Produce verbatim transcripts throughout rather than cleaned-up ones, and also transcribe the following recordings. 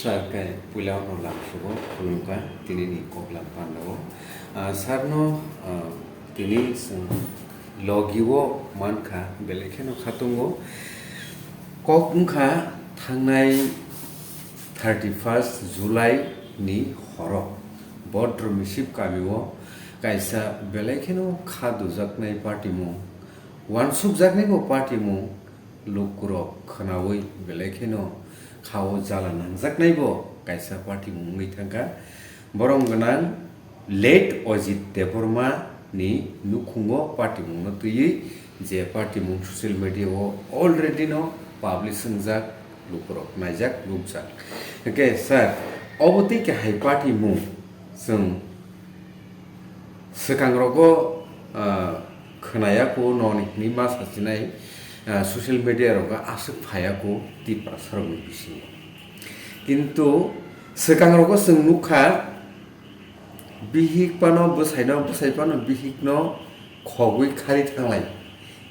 Sir, khe puila no lamsugo khulumkha tinini koklam pandao. Ah, sir no, ah, tini chwng logi o mankha, belai kheno khatungo. Kok wngkha thangnai thirty first July ni horo Bodro Misip kami o kaisa belai kheno kha dujaknai party mung, wansukjaknai bo party mung, lukurok khwnaui belai kheno kha-o jala nangjaknaibo kaisa party mung wngwi thangkha. Borok gwnang late Ojit Debbarma ni nukhungo party mungno twiwi je party mung social media o already no publish wngjak, lukurok naijak, nukjak. Hwnkhe sir, obo tei khe hai party mung chwng swkang rogo, ah, khwnaya ko noni hwnwi ma sachinai, ah, social media rogo aswk phaya ko Tiprasa rokni bisingo. Kintu swkang rogo chwng nukha, bihik phano bwsaino, bwsai phano bihikno khogwi khari thanglai.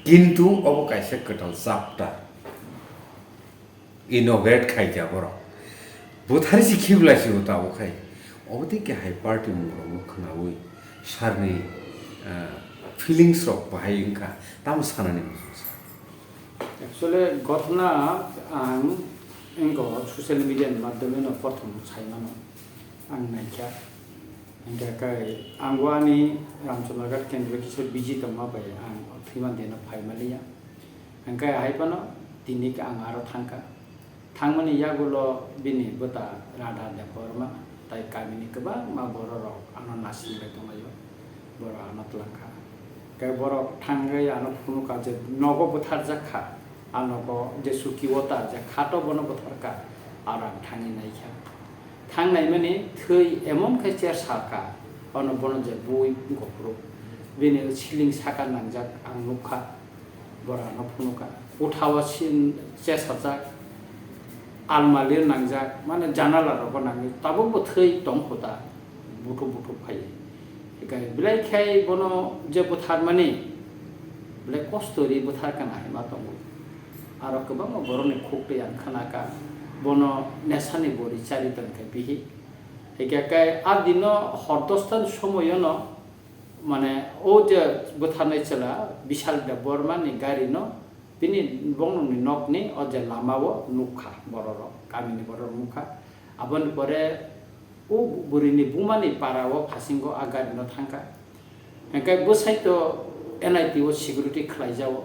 Kintu obo kaisa kwtal chapter. Innovate khaikha borok. Buthari se khiblai se bo tabuk khai. Obo tei khe hai party mung rokno khwnaui sir ni, ah, feelings rok bahai wngkha. Tamo sanani muchung sa. Actually, gothona ang wngkha social media ni madhyome no prothom sai mano. Ang naikha. Hingkha khe ang bo ani Ramchandraghat kendro kisa busy tongma bai ang thwima deno phai maliya. Hingkhe hai phano tini khe ang aro thangkha. Thangmani yagulo bini bwta Radha Debbarma tai kamini kwbangma bororok ano nasinglai tonglaio. Borok ano twlangkha. Khe borok thangwi ano phunukha je nogo bwtharjak kha. A nogo je suki o ta je khato bono bwtharkha. Aro ang thangwi naikha. Thangnaimani thwi emon khe cher salka, ono bono je bui gophuru. Bini siling saka nangjak ang nukha, borok ano phunukha. Uthao sin-, chesajak, almali nangjak, mane janala rogo nangwi, tabukbo thwi tongkho ta, buthuk buthuk phai. Belai khai bono je bwtharmani, belai kosto ri bwtharkha na hinma tongo. Aro kwbangma borokni khuk twi ang khnakha, bono nesani bori chari tongkha bihi. Hingkhe khe a dino hor dosta ni somoyono, mane, o je bwtharnai chwla Bishal Debbarma ni gari no bini bongni nokni o je lama o nukha bororok, kamini bororok nukha. Aboni pore o bwrwini bumani para o phasingo a gari no thangkha. Hingkhe bwsai to N I T o security khlaijago.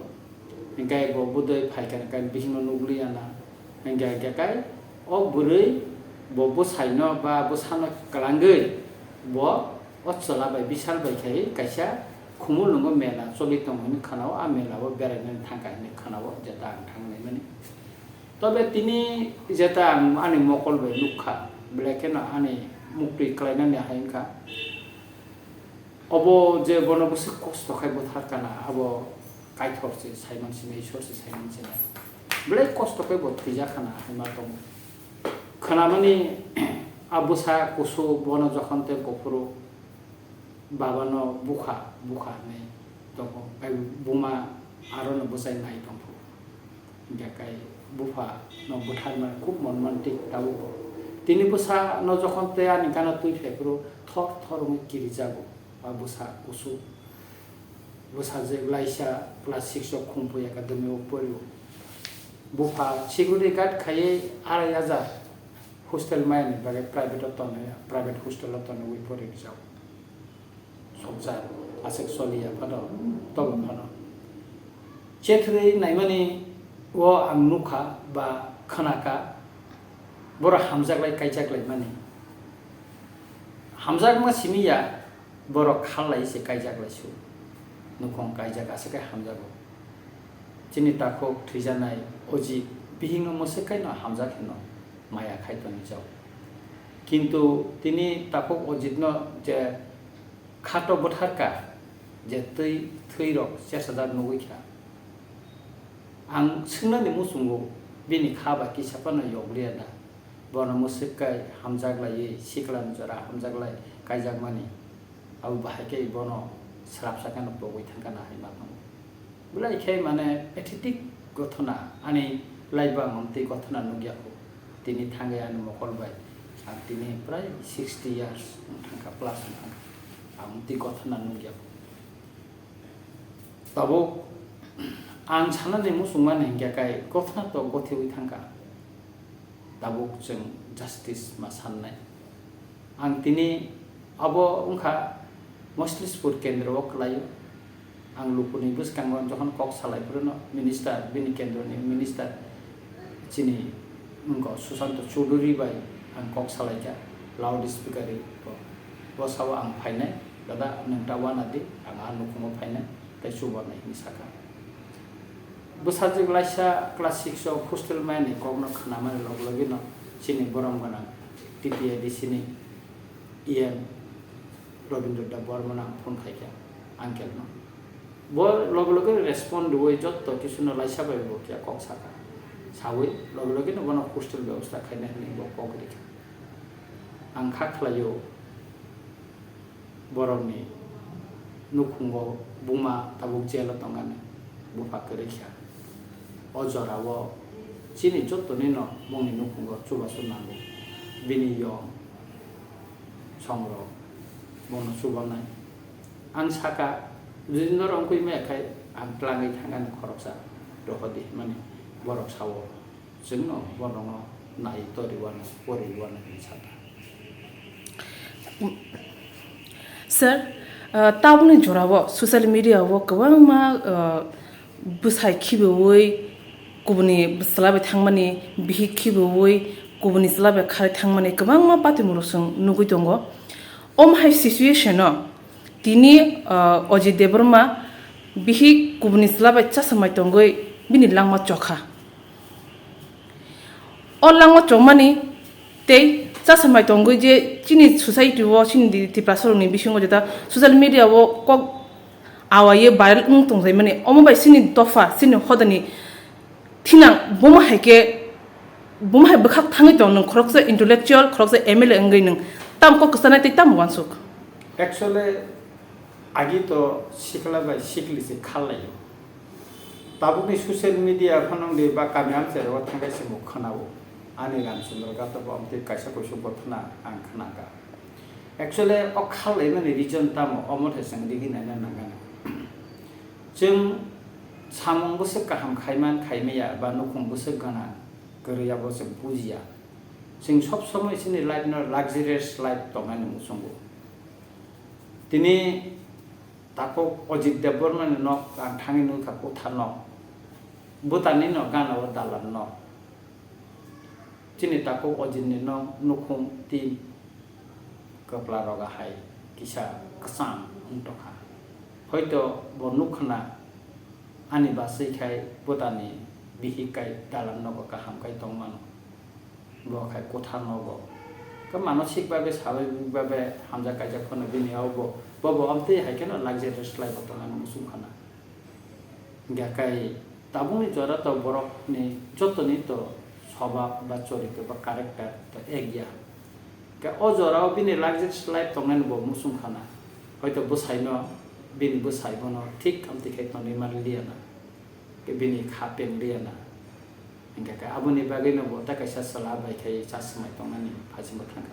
Hingkhe bo bwdwi phaikha, hingkhe bihikno nukliya na. Hingkhe, hingkhe kai o bwrwi bo bwsaino ba bwsano kwlangwi bo o chwla bai Bishal bai khai kaisa Khumulwngo mela choli tongo hinwi khwnao, a mela o berainani thangkha hinwi khwnao, jeta ang thangnaimani. Tobe tini jeta ang ani mokol bai nukha, belai kheno ani muktwi kwlainani hai wngkha. Obo je bono bwswk kosto khai bwtharkha na, abo Kaitor se saiman sinai, Isor se saiman sinai. Belai kosto khai bo thwijakkha na hinma tongo. Khwnamani a bwsa kusu bono jokhon tei kuphuru babano bukha, bukha hinwi tongo. Bai buma arono bwchai nai tongphu. Hingkhe kai bupha no bwtharmani khub monman tik tabukbo. Tini bwsa no jokhon tei ani gana twi phaiphuru thor thor wngwi kirijago a bwsa kusu. Bwsajwk laisa class six o Khumphwi Academy o porio. Bupha security guard khaiwi arai hajar hostel mayani bagwi private o tonwi, private hostel o tonwi poringjak. Songchar aswk choliya phano, tobo phano. Chethwrwi naimani o ang nukha ba khwnakha, borok hamjaklai kaijaklaimani. Hamjakma simi ya, borok khallai se kaijaklai su. Nukhung kaijak aswk khe hamjago. Chini takhuk thwijanai Ojit bihikno mwswk khaino hamjak hino maya khai tongwi jao. Kintu tini takhuk Ojitno je khato bwtharkha, je twi, thwirok chesajak nugwi kha. Ang swngnani muchungo, bini kha bai kisa phano yokliya da? Bono mwswk kai hamjak laiwi siklani jora hamjak lai kaijakmani, abo bahai khe bono swrapsa kheno pogwi thangkha na hai ma tongo. Belai khe mane pathetic gothona, ani life o ang amtwi gothona nukya kho. Tini thangwi ani mokol bai ang tini prai sixty years wng thangkha, plus wng thangkha. Ang twi gothana nukya. Tabuk ang sanani muchungmani hinkhe kai gothana to gothiwi thangkha. Tabuk chwng justice ma sannai. Ang tini abo wngkha Moslispur kendro o kwlaio. Ang lukuni bwskango jokhon kok salai phuru no minister, bini kendroni minister chini wngkha Susanto Chowdhury bai ang kok salaikha loud speaker ri bo. Bo sao ang phainai, "Dada, nwng ta uanadi, ang a nukhungo phainai, tei chubanai," hinwi sakha. Bwsajwk laisa class six o hostel maya ni kokno khnamani log logino chini borom gwnang T T A D C ni E M Robindra Debbarma no ang phone khaikha, uncle no. Bo loge loge respond rwui jotto kisuno laisa bai bo khe kok sakha. Saui loge loge no bono hostel bebosta khaina hinwi bo kok rikha. Ang kha khlaio, borokni nukhungo buma tabuk jail o tongani bupha kwrwi kha. O jorao chini jottoni no bongni nukhungo chubachu nango. Bini yong songrok bono chubanai. Ang saka, judino rongkui maya khai ang tlangwi thangani khoroksa rohordi hwnmani borok sao. Chwngno bono nai toriwano, poriwano hinwi sakha. Sir, uh, tabukni jorao social media o kwbangma, uh, bwsai khibiui kubuni chwla bai thangmani, bihik khibiui kubuni chwla bai kharwi thangmani kwbangma patimurok chwng nugui tongo. Omo hai situation o tini, uh, Ajit Debbarma bihik kubuni chwla bai chasamai tongwi bini langma chokha. O langma chongmani tei chasamai tongwi je chini society o, chini di-, Tiprasarokni bisingo jeta social media o kok awaiye viral wng tongjaimani, omo bai chini dopha, chini hodani thinang, bomo hai khe, bomo hai bwkhak thangwi tong nwng, khoroksa intellectual, khoroksa M L A wngwi nwng tam kok kwchanai tei tam uansuk. Actually, agi to sikla bai sikli se khallaio. Tabukni social media phano wngdi ba kami amchairo thangkhe se bo khwnao. Ani Ramchandra Gato bo amtwi kaisa kuisuk gothana ang khnakha. Actually, o khallaimani reason tamo, omo the chwng rigi naina nangani. Chwng samung bwswk kaham khaiman khaimaya ba nukhung bwswk gana kwrwi abo chwng bujiya. Chwng sob somoi chini life no luxurious life tongnani muchungo. Tini takhuk Ajit Debbarma ni nok ang thangwi nukha, kwthar nok. Bhutan ni no gana o dalan nok. Chini takhuk Ajit ni nok nukhung tin kwpla roga hai kisa kwchang wng tongkha. Hoito bo nukhna ani bachwi khai Bhutan ni bihik kai dalan nogo kaham khai tongmano. Bo khai kwthar nogo. Khe manosik babe, sababik babe hamjak kaijak phano bini abo bo bo amtwi hai kheno luxurious life o tongmani muchung khana. Hingkha kai tabukni jora to borokni jotoni to sobab ba chorito ba character to ek ya. Khe o jorao bini luxurious life tongnani bo muchung khana. Hoito bwsaino, bini bwsai bono thik amtwi khai tonwi man liya na. Khe bini kha peng liya na. Hingkha khe aboni bagwino bo tei kaisa chwla bai khai cha swmai tongnani phaisingbo thangkha.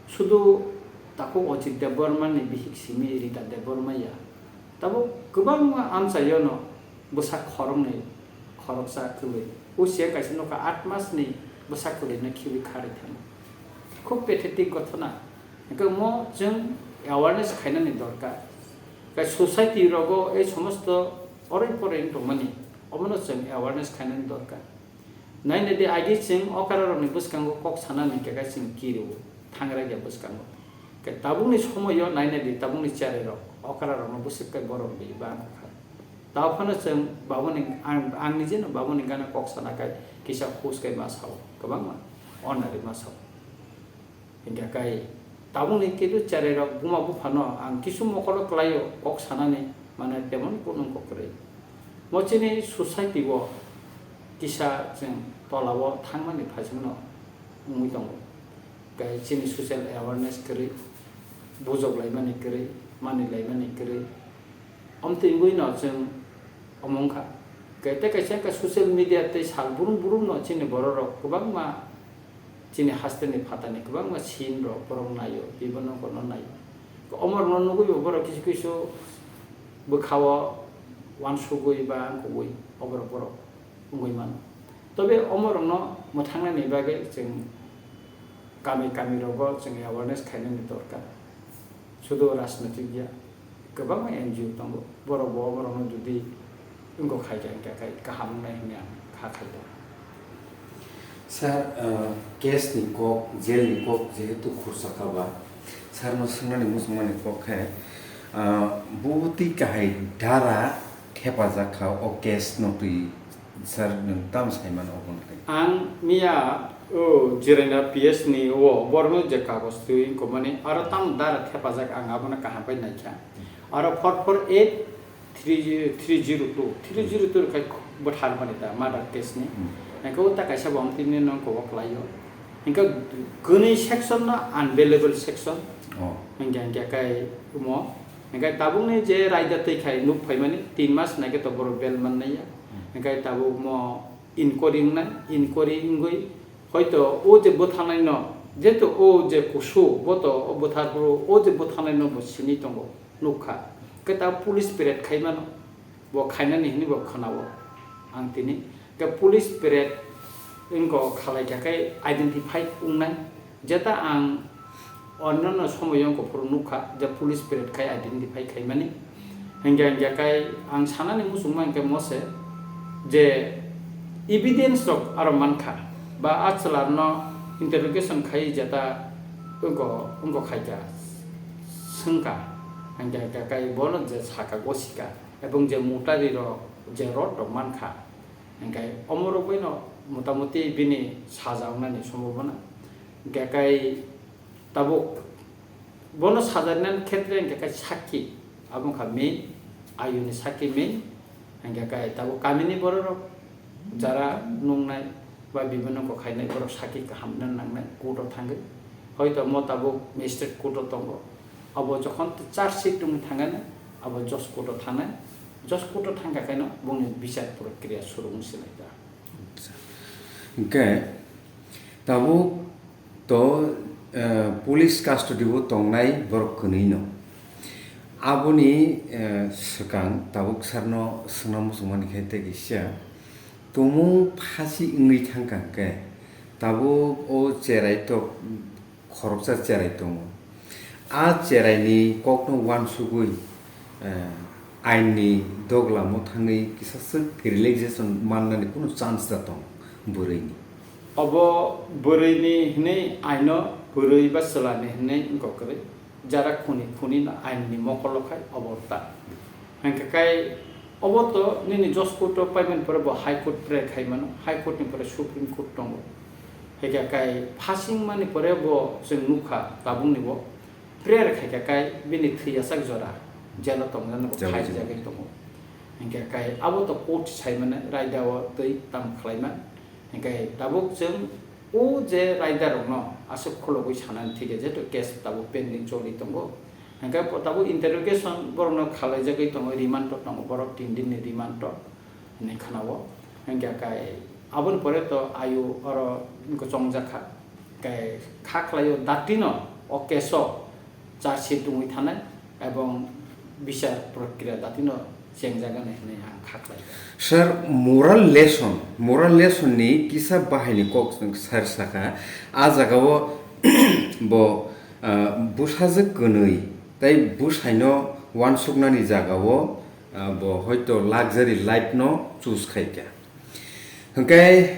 Sudu takhuk Ajit Debbarma ni bihik simi Rita Debbarma ya. Tabuk kwbangma amchaio no bwsak khoroknwi khoroksa kwlwi. O siya kaisa nokha aat mas ni bwsak kwlwi no khibi kharwi thangwi. Khub pathetic gothona. Hingkhe mo chwng awareness khainani dorkar. Khe society rogo ei somosto oroi poroi wng tongmani, omono chwng awareness khainani dorkar. Nainadi agi chwng okra rokni bwskango kok sanani hingkhe khe chwng kirio, thangra ya bwskango. Khe tabukni somoio nainadi tabukni cherai rok okra rokno bwswk khe borok bai bang kha. Tao phano chwng babuni ang, ang nijeno babuni gana kok sana khe kisa hus khe ma sao, kwbangma ornari ma sao. Hingkha kai tabukni kitu cherai rok buma buphano ang kisu mokolo kwlaio kok sanani mane temon kunung kok kwrwi. Mo chini society o kisa chwng tola o thangmani phaisingno wngwi tongo. Kai chini social awareness kwrwi, bujok laimani kwrwi, mani laimani kwrwi. Omtwi wngwi no chwng omo wngkha. Khe tei kaisa wngkha social media tei sal brum brum no chini borok rok kwbangma chini hasteni phatani kwbangma scene rok borok naio, bibono kono naio. Omorokno nugwi bo borok kisu kisu bwkhao wansugwi ba wngkogwi oborok borok wngwi mano. Tobe omorokno mwthangnani bagwi chwng kami kami rogo chwng awareness khainani dorkar. Sudu rajnitik ya, kwbangma N G O tongo, borok bo borokno jodi wngkok khaikha hwnkha khai kaham wngnai hwnwi ang kha khaio. Sir, uh, case ni kok, jail ni kok jehetu khursa kha ba, sir no swngnani muchungmani kok khe, uh, bubuti kahai dara thepajak kha o case no twi. Sir, nwng tamo sai mano obo hwnwi? Ang miya, o, Jirenda P S ni o borokno je kagoj twi wngkukmani, aro tamo dara thepajak, ang abono kaham bai naikha. Aro four four eight three three zero two, three zero two khai bwthar mani ta murder case ni. Hmm. Hingke o ta kaisa bo tini no kok khlaio. Hingke kwnwi section no unbailable section. Oh. Hingke hingke kai omo. Hingke tabukni je raida twi khai nuk phaimani tin mas naikhe to borok bail mannai ya. Hmm. Hingke tabuk mo inquiry wngnai, inquiry wngwi hoito o je bwtharnaino, jeto o je kusu, bo to o bwtharphuru o je bwtharnaino bo sini tongo, nukha. Khe ta police parade khaimano, bo khainani hinwi bo khwnao ang tini. Khe police parade wngkha khalai kha khe identify wngnai. Jeta ang onnono somoyo wngkha phuru nukha je police parade khai identify khaimani. Hingke hingke kai ang sanani muchungma hingke mose je evidence rok aro mankha ba a chwlarno interrogation khai jeta wngkha, wngkha khaikha swngkha hingke hingke kai bono je saka gosika ebong je mutari rok je rod rok mankha. Hingke omorok baino motamuti bini saja wngnani sombhabona. Hingke kai tabuk bono saja rinani khetre hingke kai sakki, abo wngkha main, ayuni sakki main. Hingke kai tabuk kamini bororok jara nungnai ba bibino kok khainai borok sakki kaham wngna nangnai court o thangwi. Hoito mo tabuk magistrate court o tongo. Abo jokhon charge sheet wngwi thangkhe no abo judge court o thangnai, judge court o thangkha khe no bongni bichar prokriya suru wng sinai da. Acha. Hingkhe tabuk to, eh, police custody o tongnai borok kwnwi no. Aboni, eh, swkang tabuk sir no swngna muchungmani khe tei kisa tumung phasi wngwi thangkha hwnkhe tabuk o cherai tok khoroksa cherai tongo. A cheraini kokno uansugwi, eh, ainni doglamo thangwi kisaswk relaxation mannani kunu chance da tong bwrwini? Obo bwrwini hwnwi aino bwrwi ba chwlani hwnwi wngkha kwrwi. Jara khuni khuni no ainni mokolo khai obo ta. Hingkha kai obo to nini judge court o paimani pore bo High Court prayer khai mano, High Court ni pore Supreme Court tongo. Hingkha kai phasing mani pore bo chwng nukha tabuk ni bo prayer khai kha kai bini thwi yachak jora jail o tong jani bo Jail o khai tong. Jagwi tongo. Hingkha kai abo to court sai mano raida o twi tam khlai man. Hingkha tabuk chwng O je raidarokno aswk khulogwi sanani thik khe jehetu case tabuk pending choli tongo. Hingkhe bo tabuk interrogation borokno khalaijagwi tongo, remand o tongo borok tin dinni remand o hinwi khwnao. Hingkhe kai aboni pore to ayu oro chongjakha. Kai kha khlaio datino o case o charge sheet wngwi thanai ebong bichar prokriya datino chengjagani hinwi ang kha khlai. Sir, moral lesson, moral lesson ni kisa bahaini kok sir saka, a jagao bo, ah, bwsajwk kwnwi tei bwsaino uansuknani jagao, ah, bo hoito luxury life no choose khaikha. Hwnkhe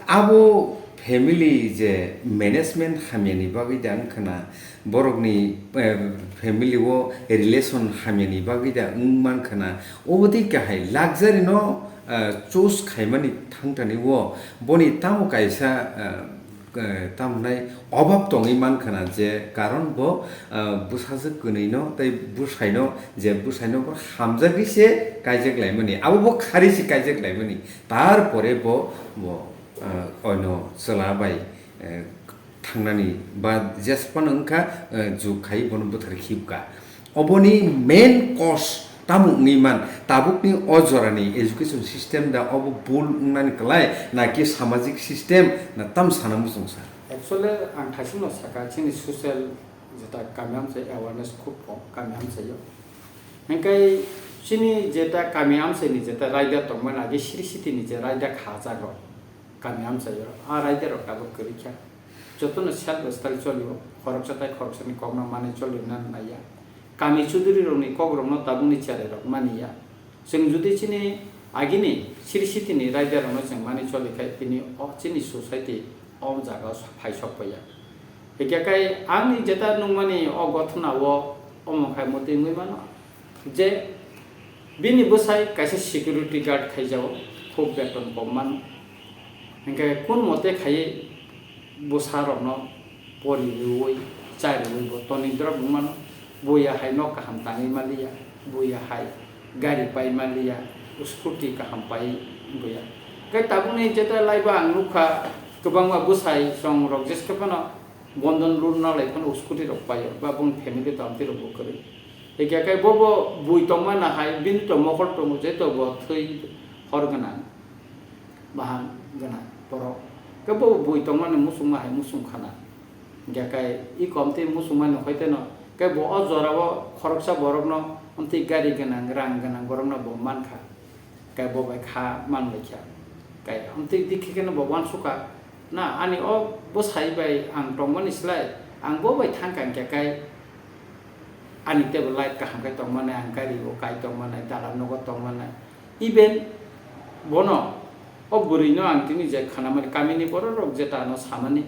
abo family je management hamyani bagwi da wngkha na, borokni, eh, family o relation hamyani bagwi da wng mankha na, obo tei kahai luxury no, eh, choose khaimani thangtani o boni tamo kaisa, eh, eh, tamo hwnai obab tongwi mankha na je karon bo, eh, bwsajwk kwnwi no tei bwsai no je bwsai no bo hamjagwi se kaijak laimani, abo bo khari se kaijak laimani. Tarpore bo, bo, eh, oino chwla bai, eh, thangnani ba jesphano wngkha, eh, jug khai bono bwthar khibka. Oboni main cause tamo wngwi man, tabukni o jorani education system da obo bul wngnani kwlai, naki samajik system na tam sana muchung sir? Actually, ang thaichingno sakha, chini social jeta kami amchai awareness khub kom kami amchaio. Hingkai chini jeta kami amchaini jeta raida tongmani age siri sitini je raida kha jago kami amchaio, a raida rok tabuk kwrwi kha. Jotono self style cholio, khoroksa tai khoroksani kokno mani cholina naiya. Kami chuduri rokni kok rokno tabukni cherai rok maniya. Chwng jodi chini agini siri sitini raida rokno chwng mani choli khai tini o chini society o jaga o phaisok paiya. Hikya kai angni jeta nungmani o gothona o omo khai motwi wngwi mano je bini bwsai kaisa security guard khaijao, khub beton kom mano. Hinkhe kun mote khaiwi bwsa rokno pori rwui, chai rwui bo toni drop wng mano. Buya hai nok kaham tangwi maliya, buya hai gari pai maliya, scooty kaham pai buya. Khe tabukni jeta laiba ang nukha, kwbangma bwsai chwng rok jeske phano Bandhan road nalai phano scooty rok paio, ba bong family tong twi rok bo kwrwi. Hikya khe bo bo bui tongmana hai, bini to mokol tongo, je to bo thwi hor gwnang, baham gwnang borok. Khe bo bui tongmani muchungma hai muchung khana. Hikya khe i kom twi muchungmani hoi teno, khe bo o jorao khoroksa borokno amtwi gari gwnang, rang gwnang borokno bo mankha. Khe bo bai kha man lai kha. Khe amtwi dikhe kheno bo uansukha, na ani o bwsai bai ang tongmani slai ang bo bai thang kha, hingkhe khe ani teibo life kaham khe tongmani, ang gari o kai tongmani, dalan nogo tongmani. Even bono o bwrwino ang tini je khanamani kamini borok rok jeta ano samani,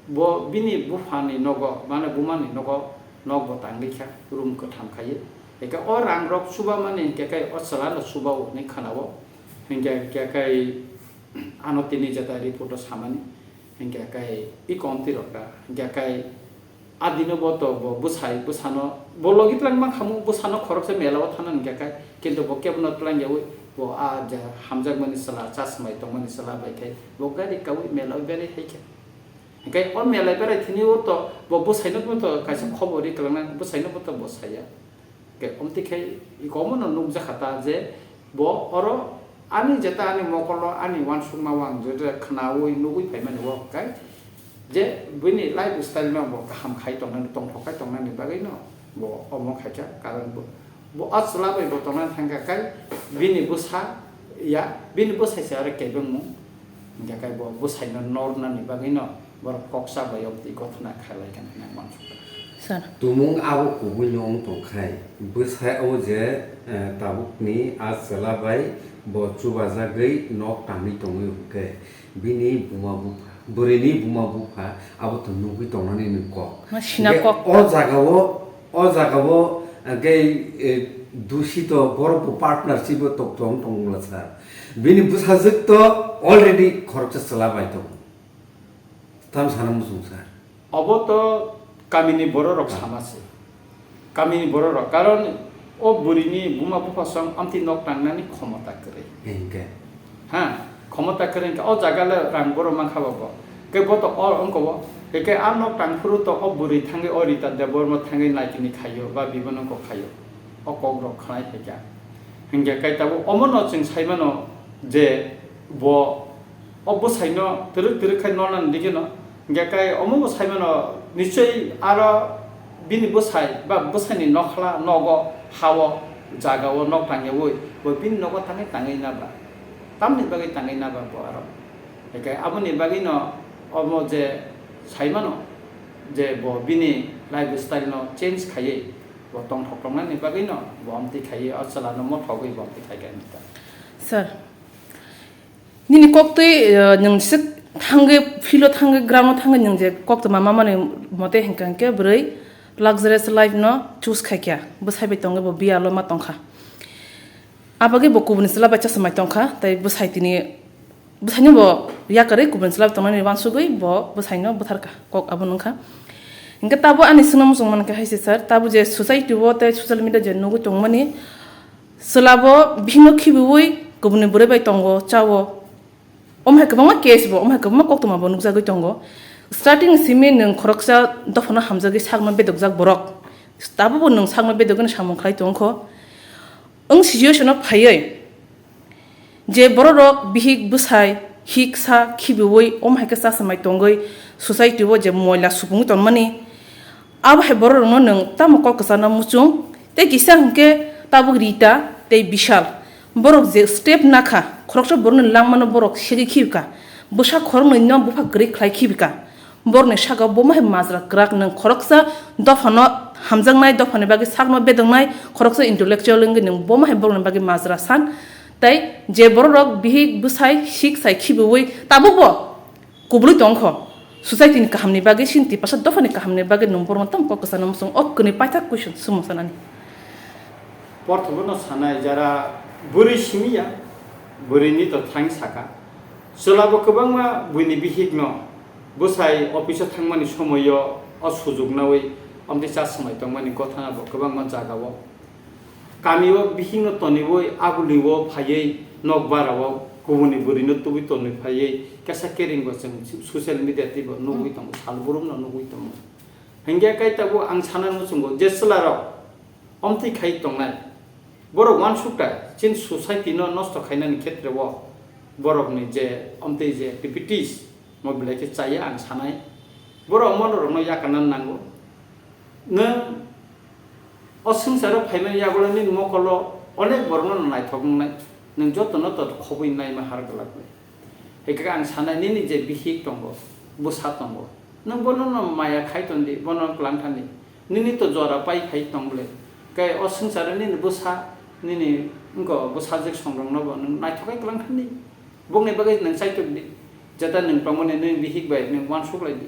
bo bini buphani nogo, mane bumani nogo, nok bo tangwi kha, room kwtham khaiwi. Hingkhe o rang rok chubamani hingkhe khe o chwla no chuba-o hinwi khana-o. Hingkhe, hingkhe khe ano tini jeta report o samani. Hingkhe khe i kom twi rok da. Hingkhe khe a dino bo to bo bwsai, bwsano bo logi twlang ma khamu, bwsano khoroksa mela o thana hingkhe khe, kintu bo kebono twlang yaui bo a je hamjakmani chwla, chasmai tongmani chwla bai khe bo gari kaui mela o berai hai khe. Hingkhe o mela berai thini o to bo bwsaino bo to kaisa khobor ri kwlangnai, bwsaino bo to bo saya. Hingkhe omtwi khe i komono nukjakha ta je bo oro ani jeta ani mokolo ani uansukma o ang jeta khnaui nugui phaimani o khe je bini life style no bo kaham khai tongnani, tongthok khai tongnani bagwi no bo omo khaikha, karon bo Bo o chwla bai bo tongna thangkha khe bini bwsa ya, bini bwsai se aro kebengmung. Hingkha khe bo bwsaino nornani bagwino borok kok cha bai o twi gothona khailai kha hinwi ang uansukha. Sir. Tumung abo kubuino wng tongkhai, bwsai o je, eh, tabukni a chwla bai bo chubajagwi nok tangwi tongwi hwnkhe, bini buma bupha, bwrwini buma bupha abo to nugwi tongnani ni kok. Ma sina kok. Hingkhe o jagao, o jagao, hingkhe, eh, dusito borok bo partnership o tok tong tongmula sir. Bini bwsajwk to already khoroksa chwla bai tongo. Tam sana muchung sir. Obo to kamini borok rok sama se. Kamini borok rok, karon o bwrwini buma bupha song amtwi nok tangnani khomota kwrwi. Hingkhe. Ha, khomota kwrwi hingkhe o jaga le rang borok mankha bo bo. Khe bo to o wngko bo. Khe, khe a nok tangphuru to o bwrwi thangwi o Rita Debbarma thangwi naitini khaio ba bibo nokho khaio. O kok rok khnai phaikha. Hingkhe khe tabuk omono chwng saimano je bo o bwsaino twrwk twrwk khai nolnani digino, hingkhe khe omo bo saimano nichoi aro bini bwsai ba bwsaini nokhla nogo ha-o jaga-o nok tangyaui bo bini nogo tangwi tangwi na ba? Tamni bagwi tangwi na ba bo aro? Hingkhe aboni bagwino omo je saimano je bo bini lifestyle no change khaiwi bo tongthok tongnani bagwino bo amtwi khaiwi o chwlano mothogwi bo amtwi khaikha hinwi ta. Sir, nini koktwi, eh, nwng se thangwi, field-o thangwi, ground-o thangwi nwng je koktwma mamani mote hingka hingke bwrwi luxurious life-no choose khaikha, bwsai bai tongwi bo biyalo ma tongkha. Abagwi bo kubuni chwla bai chasmai tongkha, tei bwsai tini, bwsaino bo yakarwi kubuni chwla bai tongnani uansugwi bo bwsaino bwtharkha, kok abo nungkha. Hingke tabo ani swngna muchung mankha hai se sir, tabo je society-o tei social media je nugwi tongmani, Chwlabo bihikno khibiui kubuni bwrwi bai tongo, chao. Omo hai kwbangma case bo, omo hai kwbangma koktwma bo nukjagwi tongo. Starting simi nwng khoroksa dophano hamjagwi sakno bedokjak borok. Tabukbo nwng sakno bedokgwino samung khlai tongkho. Wng situation-o phaiwi je bororok bihik bwsai hik sa khibiui omo hai khe chasmai tongwi Society o je moila supungwi tongmani, abo hai borok rokno nwng tamo kok kwchana muchung, tei kisa hwnkhe tabuk Rita tei Bishal, borok je step nakha, khoroksa borokni langmano borok segwi khibika, bwsa khoroknwino bupha kwrwi khlai khibika, borokni saka bo ma hai majra kwrak nwng khoroksa dophano hamjaknai, dophani bagwi sakno bedoknai, khoroksa intellectual wngwi nwng bo ma hai borokni bagwi majra san, tei je borok rok bihik bwsai sik sai khibiwi tabukbo kubului tongkho. Society ni kahamni bagwi, chini Tiprasa dophani kahamni bagwi nwng borokno tamo kok kwchana muchung, o kwnwi paithak question swngmung sanani. Porthobo no sanai, jara bwrwi simi ya, bwrwi ni to thang saka. Chwla bo kwbangma buini bihik no bwsai office o thangmani somoio o sujuk nawi omtwi cha swmai tongmani gothana bo kwbangma jaga o. Kami o bihik no toniwi aguli o phaiwi nokbar o kubuni bwrwi no tubui tonwi phaiwi kesa kering bo chwng social media twi bo nugwi tongo, sal brum no nugwi tongo. Hinkhe kai tabuk ang sana muchungo je chwla rok omtwi khai tongnai, borok uansukta chini society no nosto khainani khetre o borokni je omtwi je activities mo belai khe chaya ang sanai. Borok omo rokno yakarna nango. Nwng o swngcharo phaimani yagulo nini mokolo onek borokno naithok wngnai, nwng jotono to khobwi naima har gwlak bai. Hikhe ang sanai nini je bihik tongo, bwsa tongo, nwng bono no maya khai ton di, bono kwlang thani. Nini to jora pai phai tong bwle. Kai o swngcharo nini bwsa, nini wngko bwsajwk songrokno bo nwng naithok khe kwlang thani. Bokni bagwi nwng chaitok di, jeta nwng tongmani nwng bihik bai nwng uansuk lai di.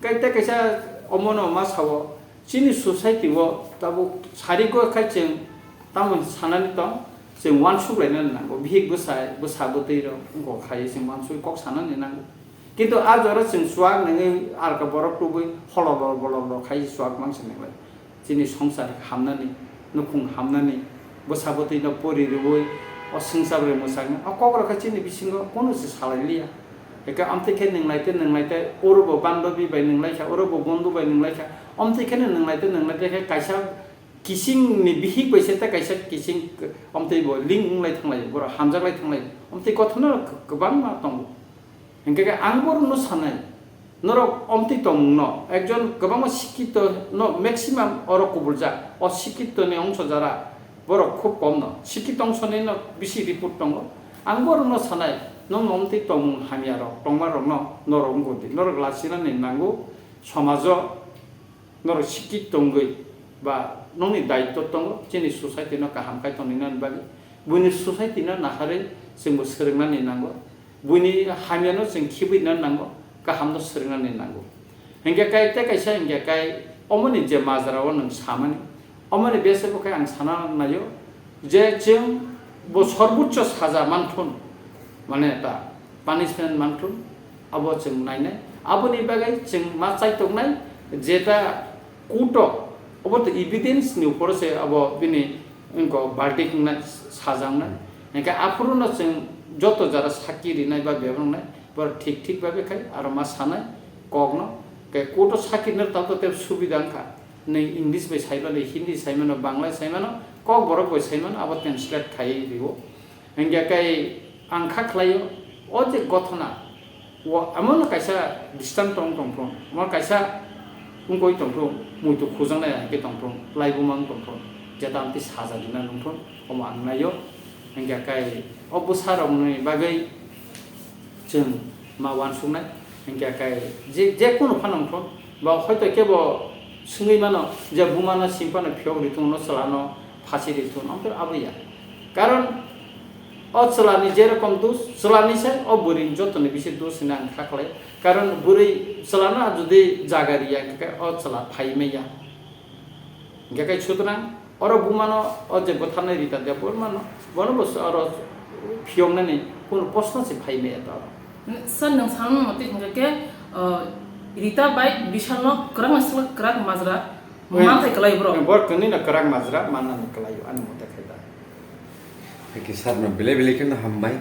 Kai tei kaisa omono ma sao, chini society o tabuk sari go khai chwng tamo sanani tong, chwng uansuk lainani nango, bihik bwsai, bwsa bwtwi rok wngkok khai chwng uansuk kok sanani nango. Kintu a jora chwng chuak nangwi arka borok tubui hololol bololol khai chuak mangsa nanglai. Chini songsar hamnani, nukhung hamnani, bwsa bwtwi no pori rwui o swngchar bai mwsaknai. O kok rok khe chini bisingo kunu se salai liya. Eke amtwi khe nwnglai tei nwnglai tei oro bo bandobi bai nwnglai kha, oro bo bondhu bai nwnglai kha. Amtwi khe nwnglai tei nwnglai tei khe kaisa kising ni bihik bai se tei kaisa kising amtwi bo link wnglai thanglai, borok hamjak lai thanglai. Amtwi kothoma kwbangma tongo. Hinkhe khe ang borokno sanai, norok omtwi tongmungno, ekjon kwbangma sikito no maximum oro kubuljak, o sikito ni ongso jara borok khub kom no, sikito ongso ni no bisi report tongo. Ang borokno sanai, nokno omtwi tongmung hamya rok tongma rokno norok wngkuk di, norok lachina ni nango somajo. Norok sikit tongwi ba nokni daitto tongo, chini society no kaham khai tongna bagwi. Buini society no naharwi chwngbo swrwngna nango. Buini hamya no chwng khibwi nango, kaham no swrwngna nango. Hinkhe kai tei kaisa hinkhe kai omoni je majra o nwng samani, omoni bese bo khe ang sana naio je chwng bo sorbocho saja manthun, mane ta punishment manthun, abo chwng nainai. Aboni bagwi chwng ma chaitoknai, jeta court o, obo to evidence ni upor se abo bini wngkha verdict wngna sajaknai. Hinkhe aphuru no chwng joto jara sakki rinai ba bebak wngnai, borok thik thik babe khai aro ma sanai kokno. Khe court o sakki no tabuk tei subida wngkha. Nwng English bai saimano, Hindi saimano, Bangla saimano, kokborok bai saimano, abo translate khaiwi rio. Hinkhe kai ang kha khlaio, o je gothona, o emon kaisa distant tong tongphuru, emon kaisa wngkoi tongphuru, muitu khujaknai hai khe tongphuru, laibuma wng tongphuru, jeta amtwi saja rina nungphuru, omo ang naio. Hinkhe kai o bwsarokni bagwi chwng ma uansuknai, hinkhe kai je, je kunu phano wngthun, ba hoito kebo swngwi mano je bumano simi phano phiyok ri thung, no chwlano phasi ri thung, amtwi abo ya. Karon o chwlani je rokom dos, chwlani se o bwrwini jotoni bisi dos hinwi ang kha khlai. Karon bwrwi chwlano jodi jaga riya, hinkhe o chwla phai manya. Hinkhe kai sutrang oro bumano o je bwtharnai Rita Debbarmano, bono bo oro phiyoknani kunu proshno se phai maya ta oro. Sir, nwng sanani mate hinkhe khe, uh, Rita bai Bishalno kwrak naisingla kwrak majra manthai kwlai borok. Borok twnwi no kwrak majra mannani kwlaio ani mate khai da. Haikhe sir no belai belai kheno hambai,